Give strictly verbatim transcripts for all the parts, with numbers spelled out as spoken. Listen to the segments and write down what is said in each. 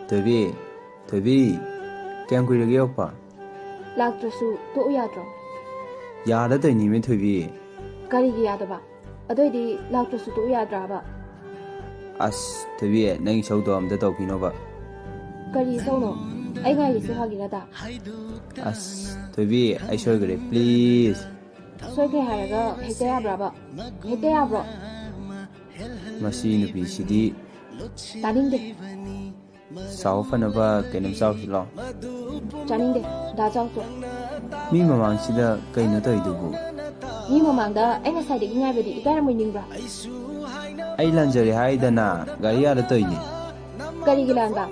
ꯊꯣꯏꯕꯤ, ꯊꯣꯏꯕꯤ, ꯀꯌꯥꯝ ꯀꯨꯏꯔꯒꯦ ꯌꯧꯔꯛꯄ? ꯂꯥꯛꯇ꯭ꯔꯁꯨ ꯇꯣꯛꯎ ꯌꯥꯗ꯭ꯔꯣ? ꯌꯥꯗ ꯇꯧꯔꯤꯅꯤꯃꯤ ꯊꯣꯏꯕꯤ꯫ ꯀꯔꯤꯒꯤ ꯌꯥꯗꯕ? ꯑꯗꯨꯑꯣꯏꯗꯤ ꯂꯥꯛꯇ꯭ꯔꯁꯨ ꯇꯣꯛꯎ ꯌꯥꯗ꯭ꯔꯥꯕ? ꯑꯁ ꯊꯣꯏꯕꯤ, ꯅꯪ ꯏꯁꯧꯗꯣ ꯑꯝꯇ ꯇꯧꯕꯤꯅꯣꯕ꯫ ꯀꯔꯤ ꯏꯁꯧꯅꯣ? ꯑꯩ ꯉꯥꯏꯔꯤꯁꯦ ꯐꯥꯒꯤ ꯅꯠꯇ? ꯑꯁ ꯊꯣꯏꯕꯤ, ꯑꯩ ꯁꯣꯏꯈ꯭ꯔꯦ, please꯫ ꯁꯣꯏꯈ꯭ꯔꯦ ꯍꯥꯏꯔꯒ ꯍꯦꯛꯇ ꯌꯥꯕ꯭ꯔꯥꯕ? ꯍꯦꯛꯇ ꯌꯥꯕ꯭ꯔꯣ? ꯃꯁꯤ ꯅꯨꯄꯤꯁꯤꯗꯤ꯫ ꯇꯥꯅꯤꯡꯗꯦ꯫ ꯆꯥꯎ ꯐꯅꯕ ꯀꯩꯅꯣꯝ ꯆꯥꯎꯁꯤ ꯂꯥꯎ꯫ ꯆꯥꯅꯤꯡꯗꯦ꯫ ꯗꯥ ꯆꯥꯎꯊꯣꯛ꯫ ꯃꯤ ꯃꯃꯥꯡꯁꯤꯗ ꯀꯩꯅꯣ ꯇꯧꯔꯤꯗꯨꯕꯨ? ꯃꯤ ꯃꯃꯥꯡꯗ ꯑꯩ ꯉꯁꯥꯏꯗꯒꯤ ꯉꯥꯏꯕꯗꯤ ꯏꯀꯥꯏꯔꯝꯃꯣꯏ ꯅꯤꯡꯕ꯭ꯔꯥ? ꯑꯩ ꯂꯥꯟꯖꯔꯦ ꯍꯥꯏꯗꯅ ꯒꯥꯔꯤ ꯌꯥꯗ ꯇꯧꯔꯤꯅꯤ꯫ ꯀꯔꯤꯒꯤ ꯂꯥꯟꯕ?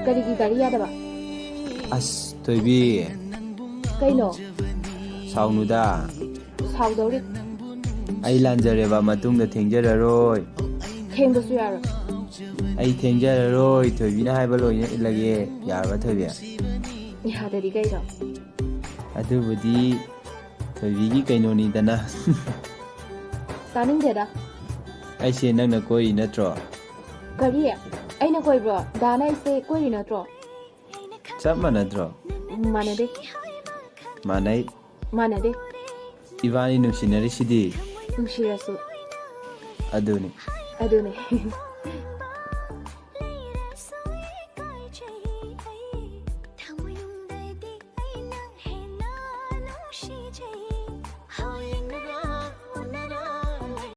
ꯀꯔꯤꯒꯤ ꯒꯥꯔꯤ ꯌꯥꯗꯕ? ꯑꯁ ꯊꯣꯏꯕꯤ꯫ ꯀꯩꯅꯣ? ꯁꯥꯎꯅꯨꯗ꯫ ꯁꯥꯎꯗꯧꯔꯤ꯫ ꯑꯩ ꯂꯥꯟꯖꯔꯦꯕ, ꯃꯇꯨꯡꯗ ꯊꯦꯡꯖꯔꯔꯣꯏ꯫ ꯊꯦꯡꯕꯁꯨ ꯌꯥꯔꯣꯏ꯫ ꯑꯩ ꯊꯦꯡꯖꯔꯔꯣꯏ, ꯊꯣꯏꯕꯤꯅ ꯍꯥꯏꯕ ꯂꯣꯏꯅ ꯏꯜꯂꯒꯦ꯫ ꯌꯥꯔꯕ ꯊꯣꯏꯕꯤ? ꯌꯥꯗꯗꯤ ꯀꯩꯅꯣ? ꯑꯗꯨꯕꯨꯗꯤ ꯊꯣꯏꯕꯤꯒꯤ ꯀꯩꯅꯣꯅꯤꯗꯅ꯫ ꯇꯥꯅꯤꯡꯗꯦꯗ꯫ ꯑꯩꯁꯦ ꯅꯪꯅ ꯀꯣꯏꯔꯤ ꯅꯠꯇ꯭ꯔꯣ? ꯀꯔꯤ? ꯑꯩꯅ ꯀꯣꯏꯕ꯭ꯔꯣ? ꯗꯥꯅ ꯑꯩꯁꯦ ꯀꯣꯏꯔꯤ ꯅꯠꯇ꯭ꯔꯣ? ꯆꯞ ꯃꯥꯟꯅꯗ꯭ꯔꯣ? ꯃꯥꯟꯅꯗꯦ꯫ ꯃꯥꯟꯅꯩ꯫ ꯃꯥꯟꯅꯗꯦ꯫ ꯏꯕꯥꯅꯤ ꯅꯨꯡꯁꯤꯅꯔꯤꯁꯤꯗꯤ꯫ ꯅꯨꯡꯁꯤꯔꯁꯨ꯫ ꯑꯗꯨꯅꯤ꯫ ꯑꯗꯨꯅꯦ꯫